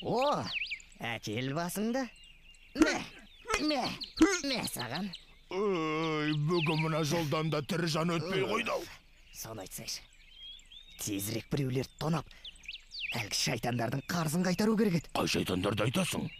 О, әкел басыңды. Мә, мә, мә саған. Ой, бүгін мына жолдан да тірі жан өтпей қойды-ау. Соны айтсайшы. Тезірек біреулерді тонап, әлгі шайтандардың қарызын қайтару керек еді. Қай шайтандарды айтасың?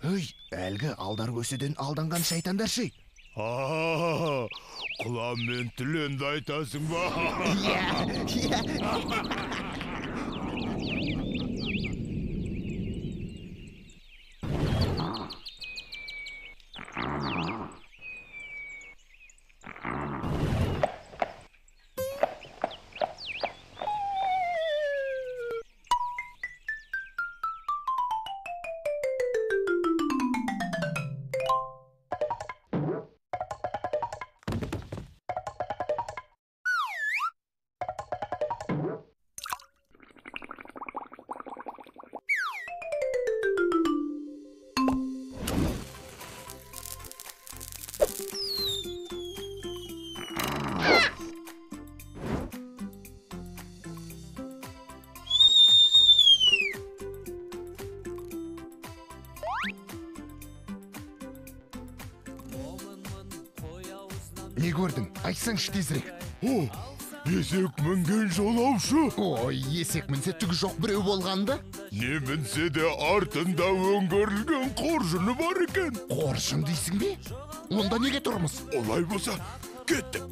Өй, әлгі Алдар көседен алданған шайтандар ше. Құлан мен Түленді айтасың ба? Иә, иә. Не көрдің? Айтсаңшы тезірек. О, есек мінген жолаушы. Ой, есек мінсе түгі жоқ біреу болғанды. Не мінсе де артында өңгерілген қоржыны бар екен. Қоржын дейсің бе? Онда неге тұрмыз? Олай болса, кеттік.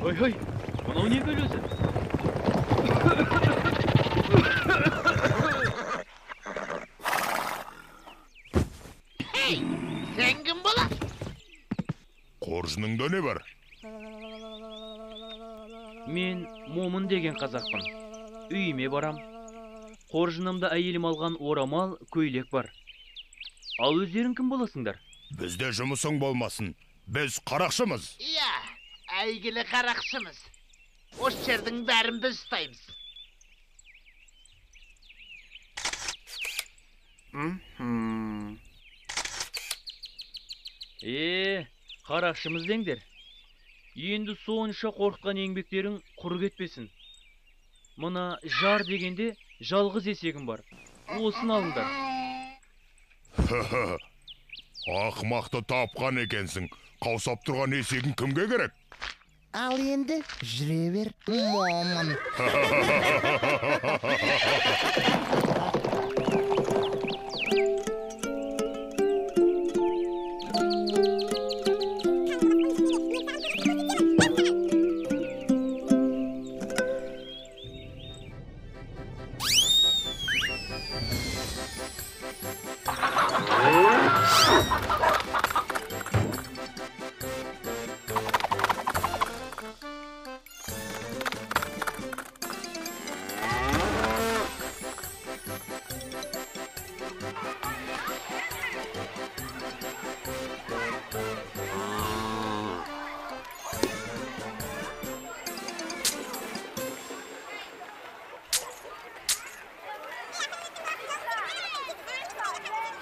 Ой, ой, мынау не бөлесі? Ей, сен кім боласың? Қоржыныңда не бар? Мен Момын деген қазақпын. Үйіме барам. Қоржынымда әйелім алған орамал, көйлек бар. Ал өздерің кім боласыңдар? Бізде жұмысың болмасын. Біз қарақшымыз. Иә, әйгілі қарақшымыз. Осы жердің бәрін біз ұстаймыз. Қарақшымыз деңдер. Енді сонша қорқытқан еңбектерің құр кетпесін. Мына жар дегенде жалғыз есегім бар. Осыны алыңдар. Ақымақты тапқан екенсің. Қаусап тұрған есегің кімге керек? Ал енді жүре бер, Момын.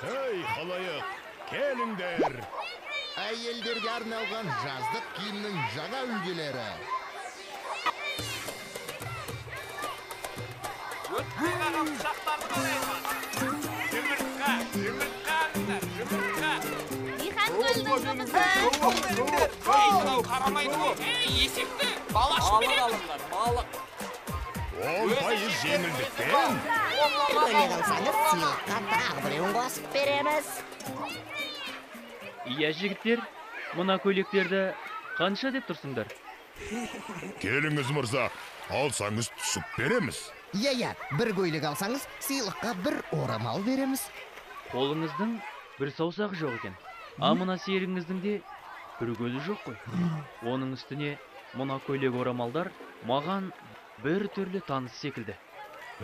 Ей, халайық, келіңдер! Әйелдерге арналған жаздық киімнің жаңа үлгілері. Өтпей қалған пышақтарды қалайық. Жұмыртқа, жұмыртқа алыңдар, жұмыртқа. Дихан көлдің жұмысы. Ей, мынау қарамайды ғой. Ей, есекті, бал ашып беремін. Балық. 10% жеңілдікпен. Бір көйлек алсаңыз, сыйлыққа тағы біреуін қосып береміз. Иә, жігіттер, мына көйлектерді қанша деп тұрсыңдар? Келіңіз, мырза, алсаңыз түсіп береміз. Иә, бір көйлек алсаңыз, сыйлыққа бір орамал береміз. Қолыңыздың бір саусағы жоқ екен. А мына серігіңіздің де бір көзі жоқ қой. Оның үстіне мына көйлек орамалдар маған бір түрлі таныс секілді.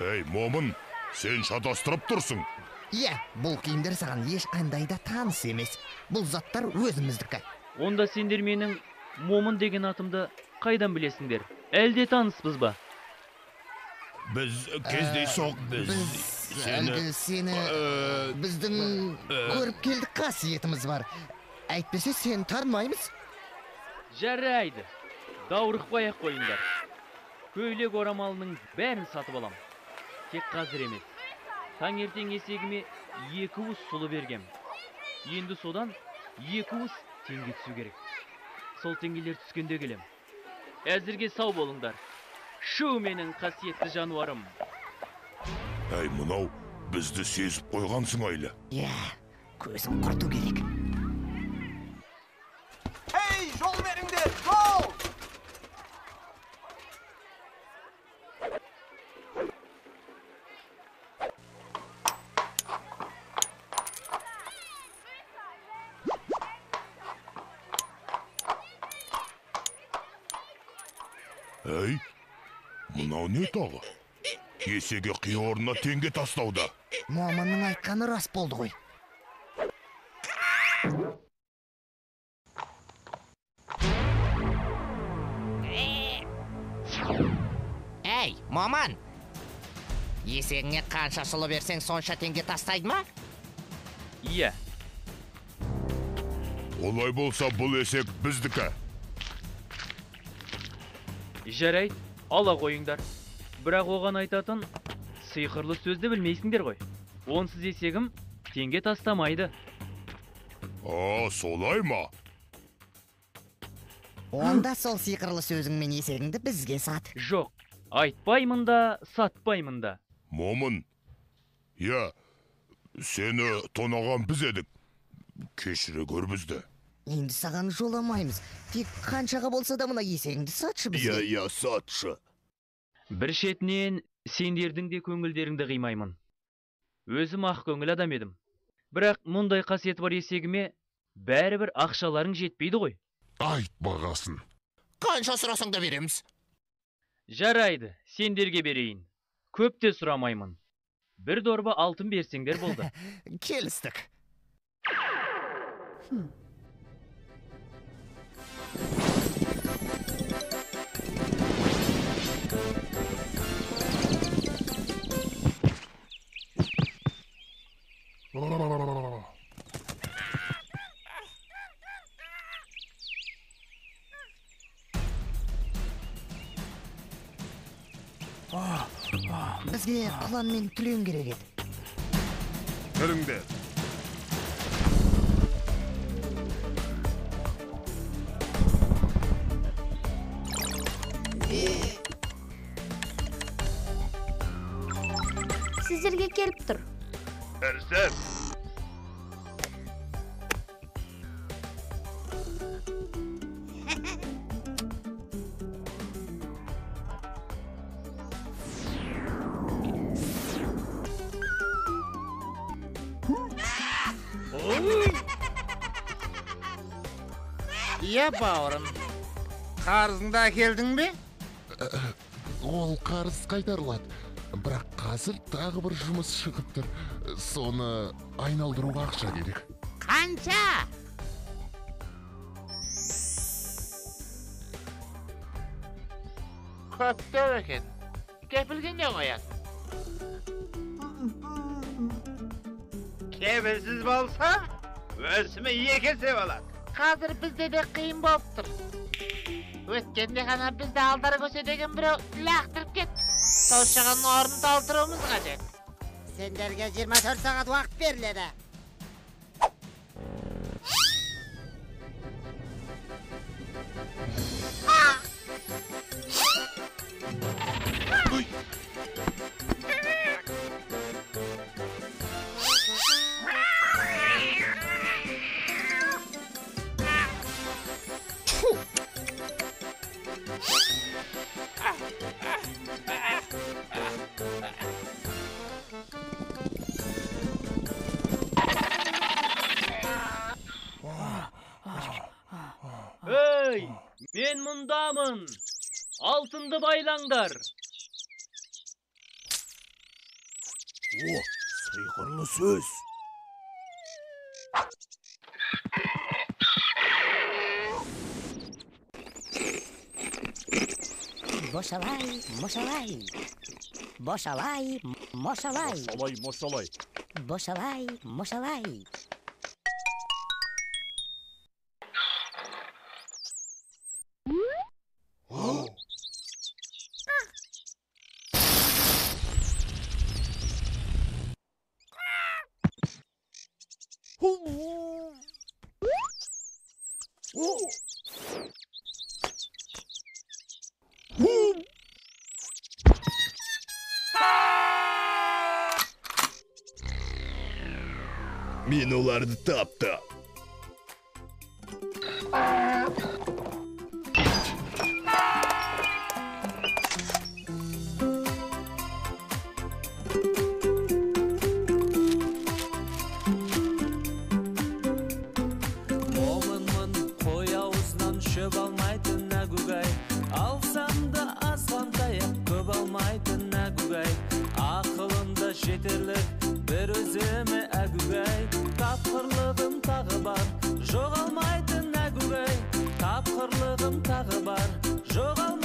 Ей, Момын, сен шатастырып тұрсың. Иә, бұл киімдер саған ешқандай да таныс емес. Бұл заттар өзіміздікі. Онда сендер менің Момын деген атымды қайдан білесіңдер? Әлде таныспыз ба? Біз кездейсоқ біз сені әлгі сені біздің көріп келдік қасиетіміз бар. Әйтпесе сені танымаймыз. Жарайды. Даурықпай ақ қойыңдар. Көйлек орамалының бәрін сатып алам. Тек қазір емес. Таңертең есегіме 2 уыс сұлы бергем. Енді содан 2 уыс теңге түсу керек. Сол теңгелер түскенде келем. Әзірге сау болыңдар. Шу менің қасиетті жануарым. Әй, мынау бізді сезіп қойған сыңайлы. Иә, көзін құрту керек. Ей, жол беріңдер, жол! Әй, мынау не тағы? Есеге қи орнына теңге тастауда. Момынның айтқаны рас болды ғой. Әй, Момын! Есегіңе қанша сұлы берсең, сонша теңге тастайды ма? Иә. Олай болса, бұл есек біздікі. Жарайды, ала қойыңдар. Бірақ оған айтатын сиқырлы сөзді білмейсіңдер ғой. Онсыз есегім теңге тастамайды. А, солай ма? Онда сол сиқырлы сөзіңмен есегіңді бізге сат. Жоқ, айтпаймын да, сатпаймын да. Момын, иә, сені тонаған біз едік. Кешіре көр бізді. Енді саған жоламаймыз. Тек қаншаға болса да мына есегіңді сатшы бізге. Иә, сатшы. Бір шетінен сендердің де көңілдеріңді қимаймын. Өзім ақ көңіл адам едім. Бірақ мұндай қасиеті бар есегіме бәрібір ақшаларың жетпейді ғой. Айт бағасын. Қанша сұрасаң да береміз. Жарайды, сендерге берейін. Көп те сұрамаймын. Бір дорба алтын берсеңдер болды. Келістік. Бізге құлан мен түлен керек еді. Кіріңдер. Сіздерге келіп тұр. Әрсен! Иә, бауырым. Қарызыңды әкелдің бе? Ол қарыз қайтарылады. Бірақ қазір тағы бір жұмыс шығып тұр. Соны айналдыруға ақша керек. Қанша? Көптеу екен. Кепілге не қоясың? Кепілсіз болса, өсімі 2 есе болады. Қазір бізде де қиын болып тұр. Өткенде ғана бізді Алдар көсе деген біреу лақтырып кетті. Сол шығынның орнын толтыруымыз қажет. Сендерге 24 сағат уақыт беріледі. Ей, мен мұндамын. Алтынды байлаңдар. О, сиқырлы сөз. Бошалай, мошалай. Бошалай, мошалай. Бошалай, мошалай. Бошалай, мошалай. Мен оларды тапты. Момынмын, қой аузынан шөп алмайтын әгугай. Алсам да азғантай ақ, көп алмайтын әгугай. Ақылым да жетерлік бір өзіме әгугай. Тапқырлығым тағы бар, жоғалмайтын әгугай. Тапқырлығым тағы бар, жоғалмайтын.